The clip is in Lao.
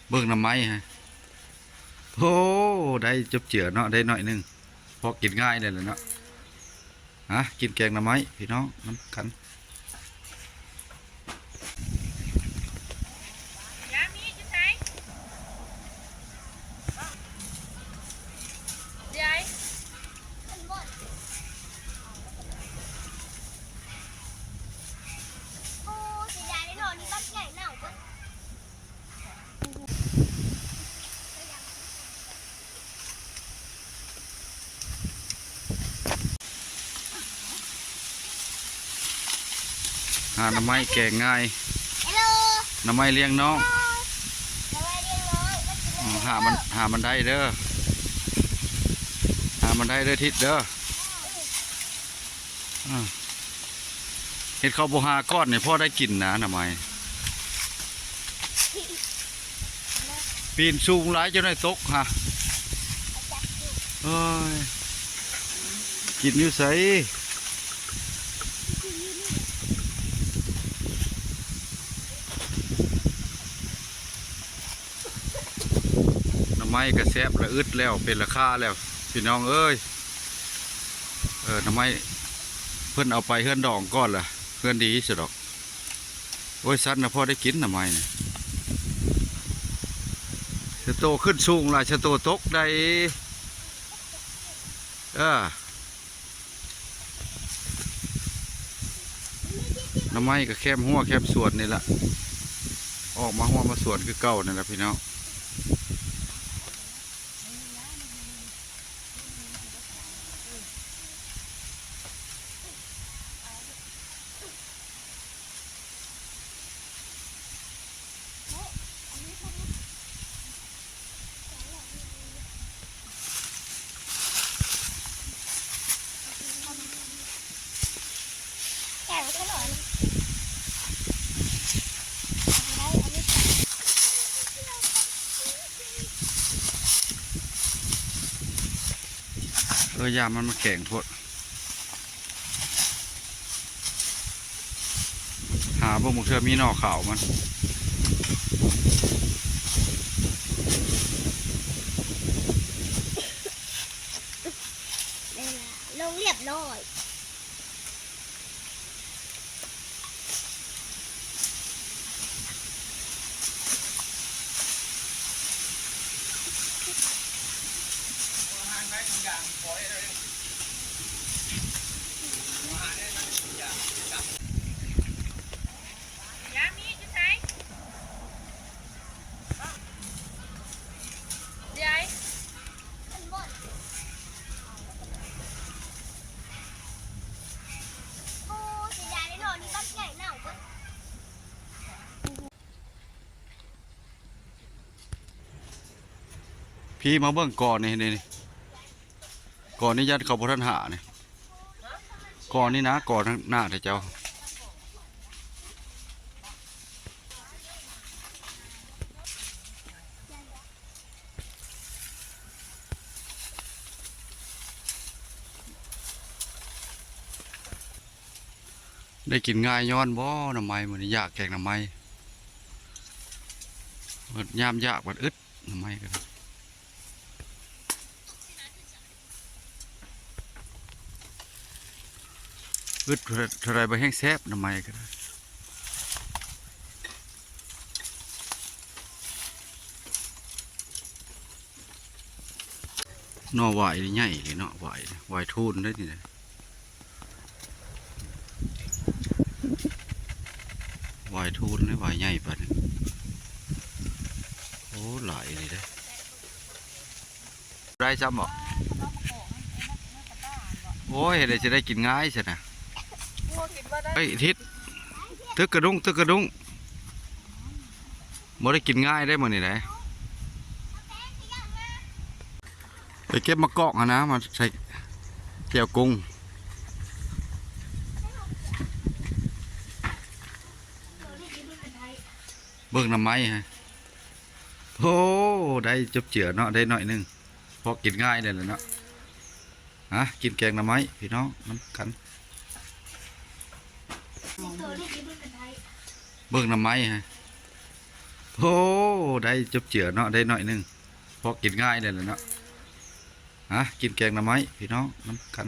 ເບິ່ງໜໍ່ໄມ້ຮະ ໂອ້ ໄດ້ຈົບເຈືອເນາະ ໄດ້ໜ້ອຍໜຶ່ງ ພໍກິນງ່າຍແລ້ວແຫຼະເນາະ. ຫາ ກິນແກງໜໍ່ໄມ້ພີ່ນ້ອງນຳກັນ. ຫາໜໍ່ໄມ້ແກງງ່າຍ ໜໍ່ໄມ້ລ້ຽງນ້ອງ. ຫາມັນ ຫາມັນໄດ້ເດີ ຫາມັນໄດ້ເດີທິດເດີ. ອ່າ ເຮັດເຂົ້າບໍ່ຫາກ້ອນນີ້ພໍໄດ້ກິນນະ ໜໍ່ໄມ້. ປີນສູງຫຼາຍ ເຈົ້າໜ້ອຍຕົກຫາ. ເອີຍ ກິນຢູ່ໃສ? ໜໍ່ໄມ້ກໍແຊບລະອຶດແລ້ວ ເປັນລາຄາແລ້ວພີ່ນ້ອງເອີຍ. ເອີ ໜໍ່ໄມ້ເພິ່ນເອົາໄປເຮືອນດອງກ່ອນລະ ເຮືອນດີຊະດອກ. ໂອ້ຍ ສັນນະ ພໍໄດ້ກິນໜໍ່ໄມ້ນະ. ຊະໂຕຂຶ້ນສູງຫຼາຍ ຊະໂຕຕົກໄດ້. ເອີ ໜໍ່ໄມ້ກໍແຄມຮົ້ວແຄມສວນນີ້ລະ ອອກມາຮົ້ວມາສວນຄືເກົ່ານີ້ລະພີ່ນ້ອງ. ເອີ ຢ່າມັນມາແຂງໂພດ. ຫາເບິ່ງ ບາງເທື່ອມີໜໍ່ຂາວມັນ. ລົງລຽບຮ້ອຍ. ພີ່ມາເບິ່ງ ກໍນີ້ ນີ້ ກໍນີ້ ຢ້ານເຂົາບໍ່ທັນຫານີ້ ກໍນີ້ນະ ກໍໜ້າແທ້ເຈົ້າ. ໄດ້ກິນງ່າຍຍ້ອນບໍ່ ໜໍ່ໄມ້ມື້ນີ້ ຢາກແກງໜໍ່ໄມ້. ເບິດຍາມຢາກບັດອຶດ ໜໍ່ໄມ້ກໍໄດ້ ອຶດເທົ່າໃດບໍ່ແຮງແຊບ ໜໍ່ໄມ້ກໍໄດ້. ໜໍ່ຫວາຍນີ້ໃຫຍ່ເລີຍເນາະ ຫວາຍ ຫວາຍທູນເດ້ນີ້ນະ ຫວາຍທູນເດ້ ຫວາຍໃຫຍ່ປານນີ້. ໂອ້ ຫຼາຍອີ່ຫຼີເດ້. ໄດ້ຊ້ຳບໍ່? ໂອ້ຍ ເຮັດໃດຊິໄດ້ກິນງ່າຍຊັ້ນນະ. ເຮີ້ຍ ທິດ ຕຶກກະດຸ້ງ ຕຶກກະດຸ້ງ. ບໍ່ໄດ້ກິນງ່າຍເດ້ມື້ນີ້ເດ້. ໄປເກັບໝາກກອກຫັ້ນນະ ມາໃສ່ແຈ່ວກຸ້ງ. ເບິ່ງໜໍ່ໄມ້ຮະ ໂອ້ ໄດ້ຈົບເຈືອເນາະ ໄດ້ໜ້ອຍໜຶ່ງ ພໍກິນງ່າຍແລ້ວແຫຼະເນາະ. ຫາ ກິນແກງໜໍ່ໄມ້ພີ່ນ້ອງນຳກັນ. ເບິ່ງໜໍ່ໄມ້ຮະ ໂອ້ ໄດ້ຈົບເຈືອເນາະ ໄດ້ໜ້ອຍໜຶ່ງ ພໍກິນງ່າຍແລ້ວແຫຼະເນາະ. ຫາ ກິນແກງໜໍ່ໄມ້ພີ່ນ້ອງນຳກັນ.